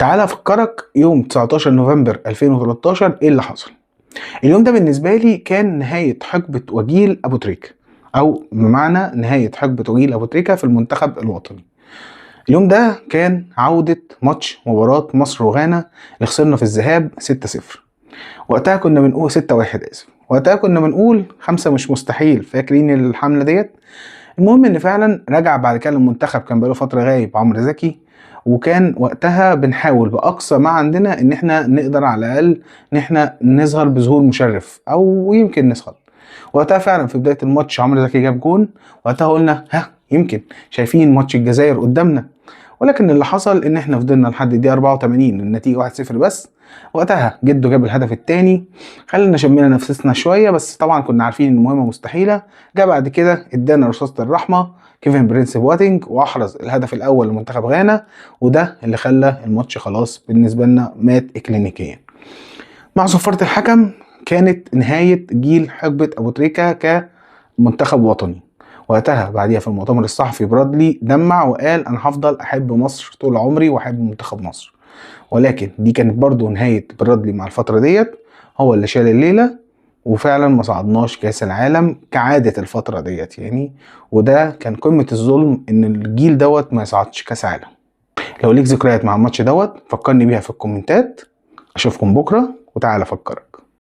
تعال افكرك يوم 19 نوفمبر 2013 ايه اللي حصل. اليوم ده بالنسبة لي كان نهاية حقبة وجيل ابو تريكة، او بمعنى نهاية حقبة وجيل ابو تريكة في المنتخب الوطني. اليوم ده كان عودة ماتش مباراة مصر وغانا اللي خسرنا في الذهاب 6-0. وقتها كنا بنقول 6-1، اسف، وقتها كنا بنقول 5 مش مستحيل، فاكرين الحملة ديت؟ المهم ان فعلا رجع بعد كده للمنتخب، كان بقاله فترة غايب عمرو زكي، وكان وقتها بنحاول بأقصى ما عندنا ان احنا نقدر على الاقل ان احنا نظهر بظهور مشرف او يمكن نصعد. وقتها فعلا في بداية الماتش عمرو زكي جاب جون، وقتها قلنا ها يمكن شايفين ماتش الجزائر قدامنا، ولكن اللي حصل ان احنا فضلنا لحد الدقيقة 84 النتيجة 1-0 بس. وقتها جدو جاب الهدف الثاني، خلينا شمينا نفسنا شوية، بس طبعا كنا عارفين ان المهمة مستحيلة. جه بعد كده ادانا رصاصة الرحمة كيفن برنس بواتينج واحرز الهدف الاول لمنتخب غانا، وده اللي خلى الماتش خلاص بالنسبة لنا مات اكلينيكيا. مع صفارة الحكم كانت نهاية جيل حقبة ابو تريكه كمنتخب وطني. وقتها بعديها في المؤتمر الصحفي برادلي دمع وقال انا هفضل احب مصر طول عمري واحب منتخب مصر، ولكن دي كانت برضو نهاية برادلي مع الفترة ديت، هو اللي شال الليلة، وفعلا ما صعدناش كاس العالم كعادة الفترة ديت يعني، وده كان قمة الظلم ان الجيل دوت ما يصعدش كاس عالم. لو ليك ذكريات مع الماتش دوت فكرني بيها في الكومنتات. اشوفكم بكرة وتعالى افكرك.